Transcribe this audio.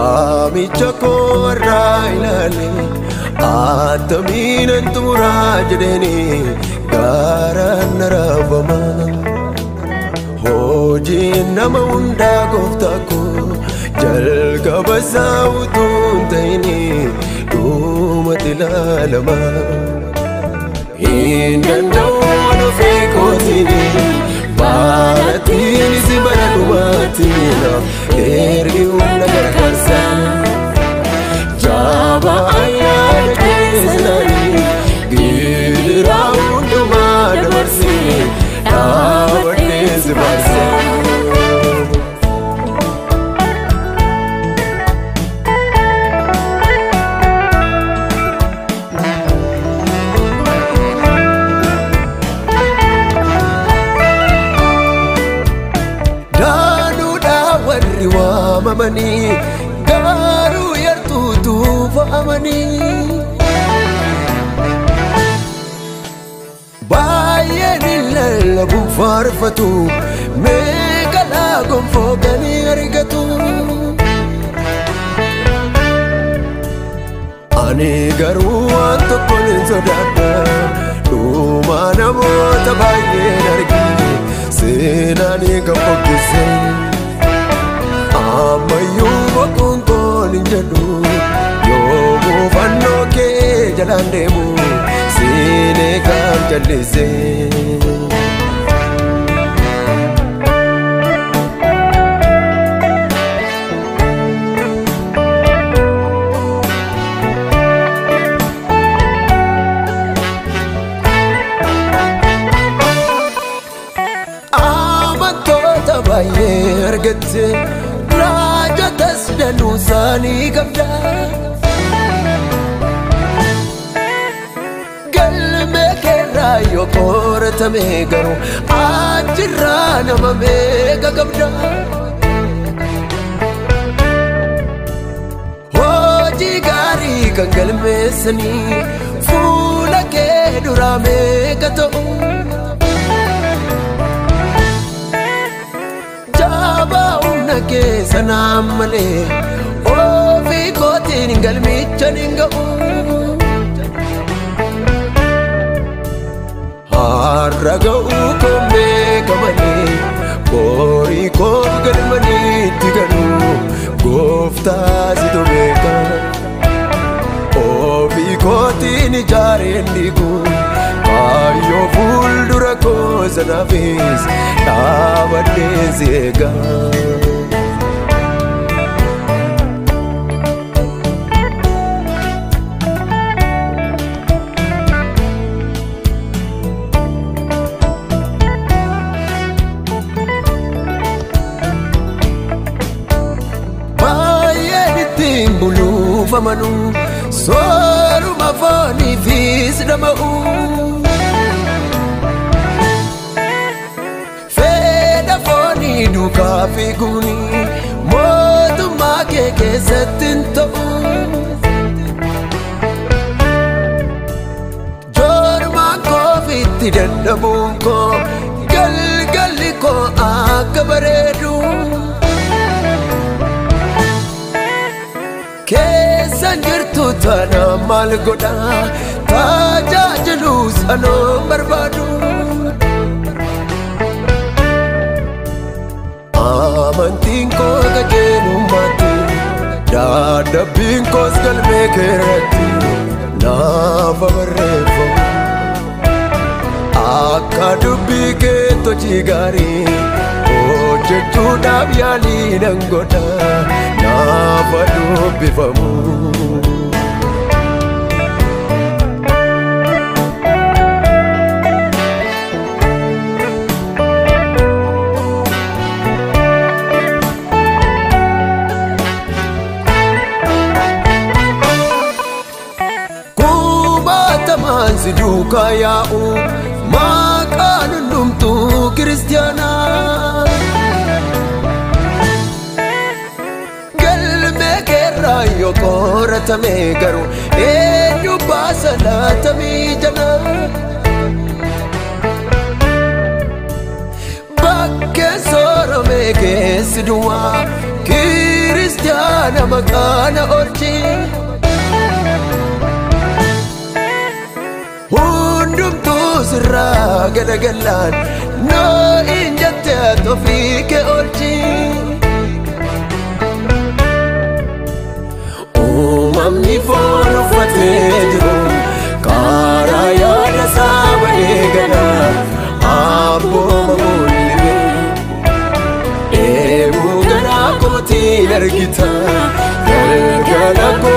Waamicha koo irraa ilaale attamiinan xumuraa jedheeni gaaraan na raafama. Hojiin nama hundaa gooftaa koo jalqaba isaa utuu hin ta'ini dhumatti ilaalama. Hin danda'u ofii kootiin barattiin si bara dhumaatiin ergi humna gargaarsa. Jabaa ayyaana keessanii gidiraa hundumaa dabarsee dhaabadhee si baasa. Warri waamamanii garuu yartuutu fo'amanii. Baay'een hin lallabu faarfatu meeqalaa gonfoo ganii argatu. Ani garuu waan tokkoon hin sodaadha dhuma namoota baay'een argine seenaan kan fokkise. Ammayyuu boquun koon hin jedhu yoomuu fannoo kee jalaan deemu siinee kan jallise. Amantoota baay'ee argatte raajotas danuu isaanii qabda. Galmee keerraa yoo qoratame garuu achirraa nama meeqa qabda. Hojii gaarii kan galmeessanii fuula kee duraa meeqa ta'u. Jabaa humna kee sanaan malee ofii kootiin galmicha hin ga'u. Har'a ga'uu koo beekamanii borii koof galmanii itti galu gooftaa situ beeka. Ofii kootiin ijaareen diigu kaayyoo fuuldura koo sanaafis dhaabadhee si eega. Baay'een ittiin buluufamanu sooruma fooniifis dhama'u. Fedha foonii duukaa fiiguuni mootummaa kee keessatti hin ta'u. Joormaan koofitti dadhabuun koo galgalli koo akka bareedu. Keessan jirtu tana maal godha tajaajilus anoon barbaadu. Amantiin koo qajeelummaatti dadhabbiin koos galmee keerratti naaf barreeffamu. Akka dubbii keetti hojii gaarii hojjechuudhaaf yaalii nan godha naaf dubbifamu. Kumaatamaan si duukaa yaa'u maqaan hundumtuu kiristiyaanaa. Galmee keerraa yoo qoratame garuu eenyu baasa laatamii jala. Bakkeen soorame keessi duwwaa kiristiyaana. Nama kana oolchi. Hundumtuu sirraa galagalaan noo'in jettee ati ofii kee oolchi. Uumamni foon uffatee jiru karaa yaada isaa ba'ee gala abbooma mul'ise. Dheebuu garaa kootiin argita galgala koo.